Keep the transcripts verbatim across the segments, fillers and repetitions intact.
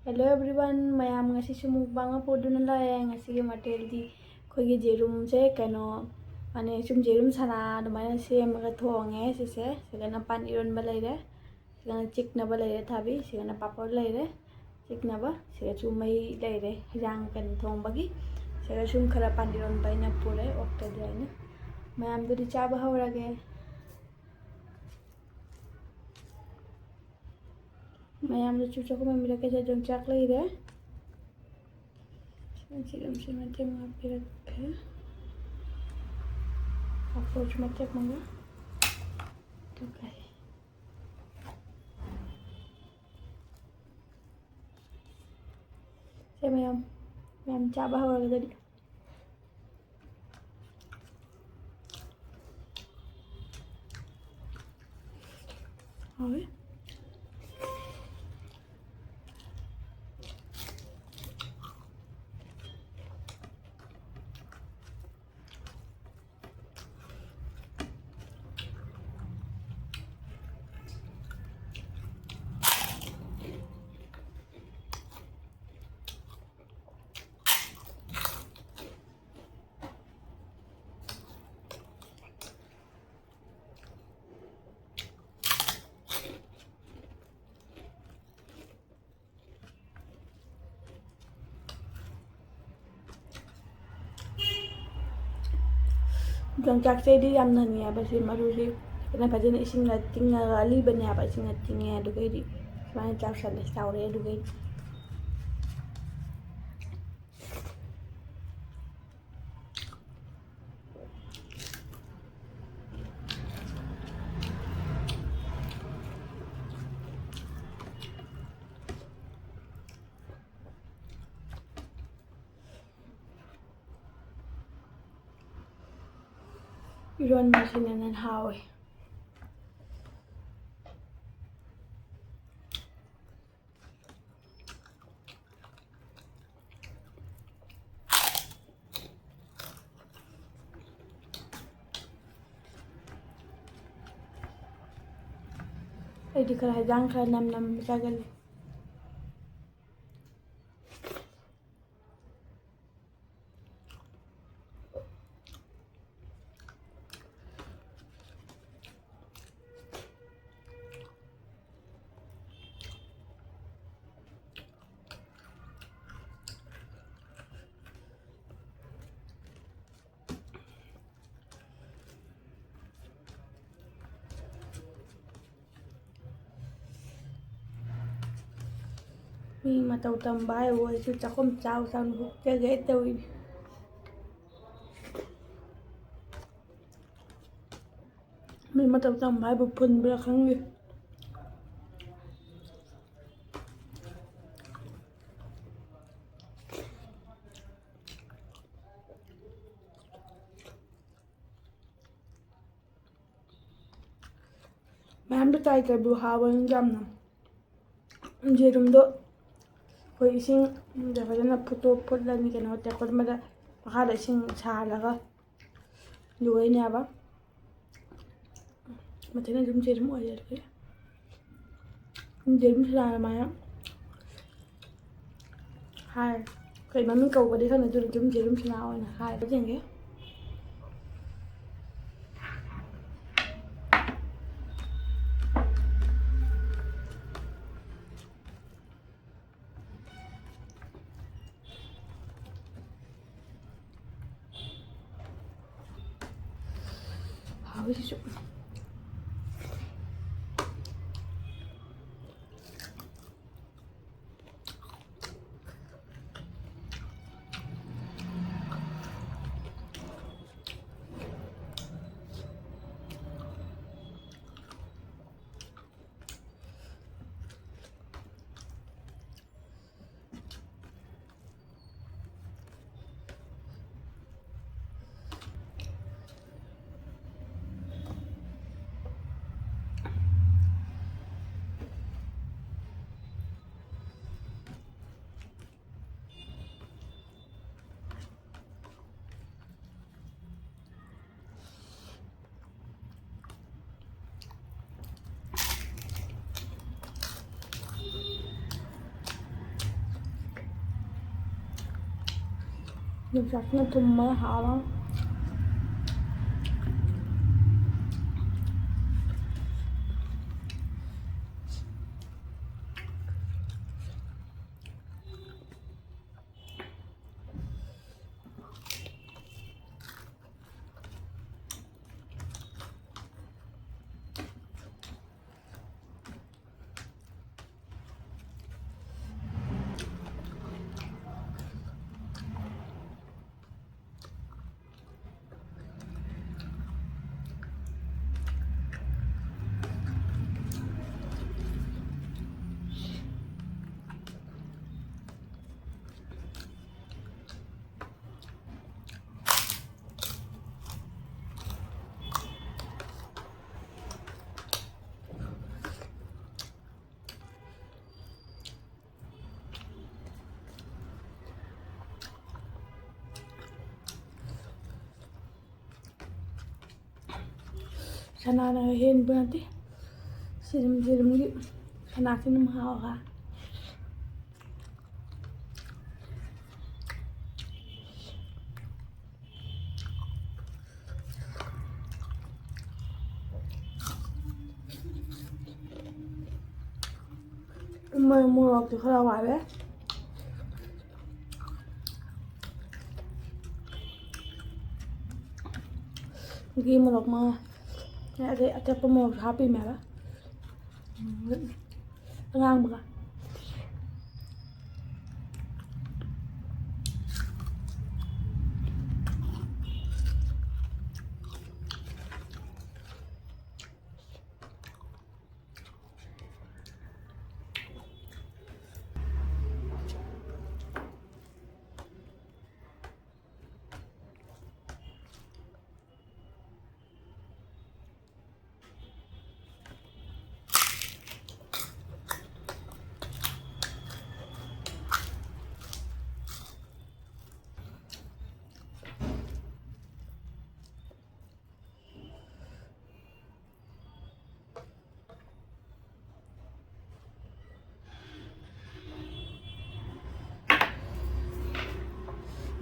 Hello everyone, ꯃꯌꯥꯝ ꯉꯁꯤꯁꯨ mukbang ꯑꯃ ꯄꯨꯗꯨꯅ ꯂꯥꯛꯑꯦ꯫ ꯉꯁꯤꯒꯤ ꯃꯊꯦꯜꯗꯤ ꯑꯩꯈꯣꯏꯒꯤ ꯌꯦꯔꯨꯝꯁꯦ ꯀꯩꯅꯣ, ꯃꯥꯅꯦ, ꯁꯨꯝ ꯌꯦꯔꯨꯝ ꯁꯅꯥ ꯑꯗꯨꯃꯥꯏꯅ ꯁꯦꯝꯃꯒ ꯊꯣꯡꯉꯦ꯫ ꯁꯤꯁꯦ, ꯁꯤꯗꯅ ꯄꯥꯟ ꯏꯔꯣꯟꯕ ꯂꯩꯔꯦ, ꯁꯤꯗꯅ ꯆꯤꯛꯅꯕ ꯂꯩꯔꯦ ꯊꯥꯕꯤ, ꯁꯤꯗꯅ ꯄꯥꯄꯣꯔ ꯂꯩꯔꯦ, ꯆꯤꯛꯅꯕ, ꯁꯤꯗꯁꯨ ꯃꯩ ꯂꯩꯔꯦ ꯍꯤꯟꯖꯥꯡ ꯀꯩꯅꯣ ꯊꯣꯡꯕꯒꯤ꯫ ꯁꯤꯗ ꯁꯨꯝ ꯈꯔ ꯄꯥꯟ ꯏꯔꯣꯟꯕ ꯑꯩꯅ ꯄꯨꯔꯦ ꯑꯣꯛꯇꯗꯤ ꯍꯥꯏꯅ꯫ ꯃꯌꯥꯝꯗꯨꯗꯤ ꯆꯥꯕ ꯍꯧꯔꯒꯦ꯫ ꯃꯌꯥꯝꯗꯁꯨ ꯆꯥꯛꯈꯨꯝ ꯃꯃꯤꯗ ꯀꯩꯁꯥ ꯌꯣꯡꯆꯥꯛ ꯂꯩꯔꯦ꯫ ꯁꯤꯔꯝꯁꯤ ꯃꯇꯦꯛ ꯃꯉꯥ ꯄꯤꯔꯛꯀꯦ꯫ ꯄꯥꯐꯣꯔꯁꯨ ꯃꯇꯦꯛ ꯃꯉꯥ꯫ ꯑꯗꯨꯒ ꯁꯦ ꯃꯌꯥꯝ, ꯃꯌꯥꯝ ꯆꯥꯕ ꯍꯧꯔꯒꯗꯤ꯫ ꯍꯥꯎꯋꯦ꯫ ꯌꯣꯡꯆꯥꯛꯁꯦ ꯑꯩꯗꯤ ꯌꯥꯝ ꯅꯪꯉꯦ ꯍꯥꯏꯕ, ꯁꯤ ꯃꯔꯨꯁꯤ ꯑꯩꯅ ꯐꯖꯅ ꯏꯁꯤꯡꯗ ꯇꯤꯡꯉꯒ, ꯑꯂꯤꯕꯅꯦ ꯍꯥꯏꯕ, ꯏꯁꯤꯡꯗ ꯇꯤꯡꯉꯦ꯫ ꯑꯗꯨꯒ ꯑꯩꯗꯤ ꯁꯨꯃꯥꯏꯅ ꯆꯥꯎꯁꯜꯂꯦ, ꯆꯥꯎꯔꯦ꯫ ꯑꯗꯨꯒ ꯑꯩꯗꯤ ꯏꯔꯣꯟꯕꯁꯤꯅ ꯍꯦꯟꯅ ꯍꯥꯎꯋꯦ꯫ ꯑꯩꯗꯤ ꯈꯔ ꯍꯦꯟꯖꯥꯡ ꯈꯔ ꯅꯝ ꯅꯝ ꯆꯥꯒꯜꯂꯤ꯫ ꯃꯤ ꯃꯇꯧ ꯇꯝꯕ ꯍꯥꯏꯕꯨ ꯑꯩꯁꯨ ꯆꯥꯛꯈꯨꯝ ꯆꯥꯎ ꯆꯥꯎꯅ ꯍꯨꯛꯆꯒꯦ ꯇꯧꯔꯤꯅꯤ꯫ ꯃꯤ ꯃꯇꯧ ꯇꯝꯕ ꯍꯥꯏꯕꯨ ꯐꯨꯟꯕ꯭ꯔꯥ ꯈꯪꯗꯦ꯫ ꯃꯌꯥꯝꯗꯣ ꯇ꯭ꯔꯥꯏ ꯇꯧꯕꯤꯌꯨ, ꯍꯥꯎꯕꯅꯤ ꯌꯥꯝꯅ꯫ ꯌꯦꯔꯨꯝꯗꯣ ꯑꯩꯈꯣꯏ ꯏꯁꯤꯡꯗ ꯐꯖꯅ ꯐꯨꯠꯇꯣꯛ ꯐꯨꯠꯂꯅꯤ, ꯀꯩꯅꯣ, ꯇꯦꯡꯀꯣꯠ ꯑꯃꯗ ꯃꯈꯥꯗ ꯏꯁꯤꯡ ꯁꯥꯍꯜꯂꯒ ꯂꯣꯏꯅꯦꯕ꯫ ꯃꯊꯦꯜ ꯑꯗꯨꯝ ꯌꯦꯔꯨꯝ ꯑꯣꯏꯔꯦ ꯑꯗꯨꯒꯤ꯫ ꯌꯦꯔꯨꯝ ꯁꯅꯥ ꯑꯗꯨꯃꯥꯏꯅ ꯍꯥꯏ꯫ ꯀꯩ ꯃꯃꯤꯡ ꯀꯧꯒꯗꯤ ꯈꯪꯗꯦ, ꯑꯗꯨꯅ ꯑꯗꯨꯝ ꯌꯦꯔꯨꯝ ꯁꯅꯥ ꯑꯣꯏꯅ ꯍꯥꯏ꯫ ꯌꯦꯡꯒꯦ꯫ ꯍꯥꯎꯋꯤ ꯁꯤꯁꯨ꯫ ꯌꯣꯡꯆꯥꯛꯁꯤꯅ ꯊꯨꯝꯃꯒ ꯍꯥꯎꯔ꯫ ꯁꯅꯥꯅ ꯍꯦꯟꯕ ꯅꯠꯇꯦ꯫ ꯁꯤꯔꯨꯝ, ꯁꯤꯔꯨꯝꯒꯤ ꯁꯅꯥꯁꯤ ꯑꯗꯨꯝ ꯍꯥꯎ ꯍꯥ꯫ ꯃꯣꯏ ꯃꯣꯔꯣꯛꯇꯤ ꯈꯔ ꯋꯥꯠꯂꯦ꯫ ꯒꯤ ꯃꯣꯔꯣꯛ ꯃꯉꯥ꯫ ꯑꯗꯩ ꯑꯇꯦꯛꯄ ꯃꯣꯔꯣꯛꯁꯨ ꯍꯥꯞꯄꯤꯃꯦꯕ꯫ ꯎꯝ꯫ ꯑꯉꯥꯡꯕꯒ꯫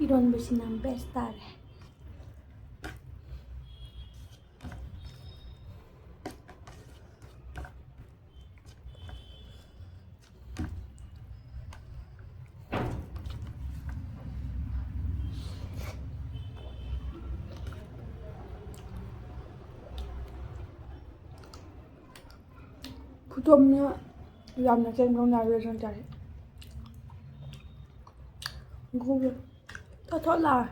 ꯏꯔꯣꯟꯕꯁꯤꯅ best ꯇꯥꯔꯦ꯫ ꯈꯨꯇꯣꯝꯅ ꯌꯥꯝꯅ ꯆꯦꯡ ꯂꯧꯅꯔꯦ ꯆꯥꯔꯦ꯫ ꯒꯨꯒꯜ ꯊꯣꯠ ꯊꯣꯠ ꯂꯥꯎꯔꯦ꯫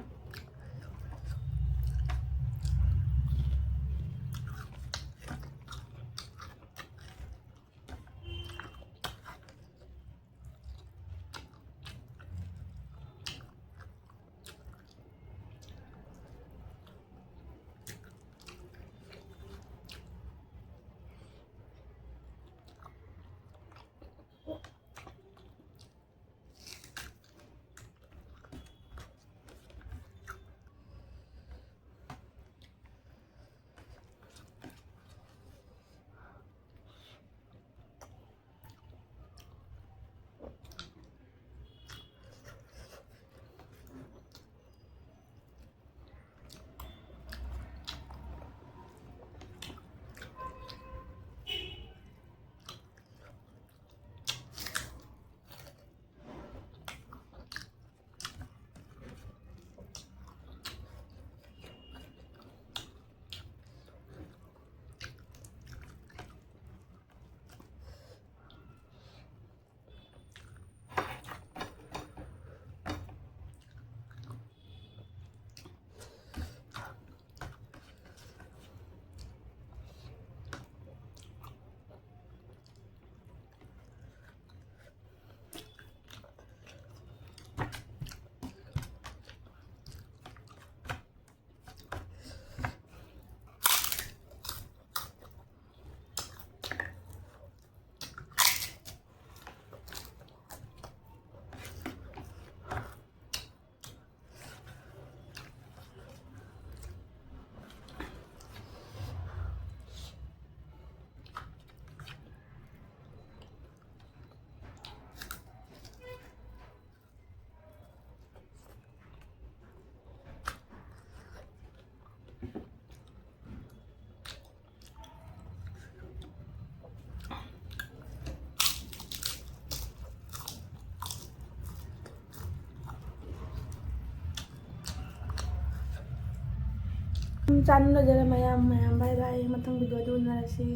ꯆꯥꯟꯅꯖꯔꯦ ꯃꯌꯥꯝ ꯃꯌꯥꯝ ꯕꯥꯏ ꯕꯥꯏ, ꯃꯊꯪ ꯚꯤꯗꯤꯑꯣꯗ ꯎꯅꯔꯁꯤ꯫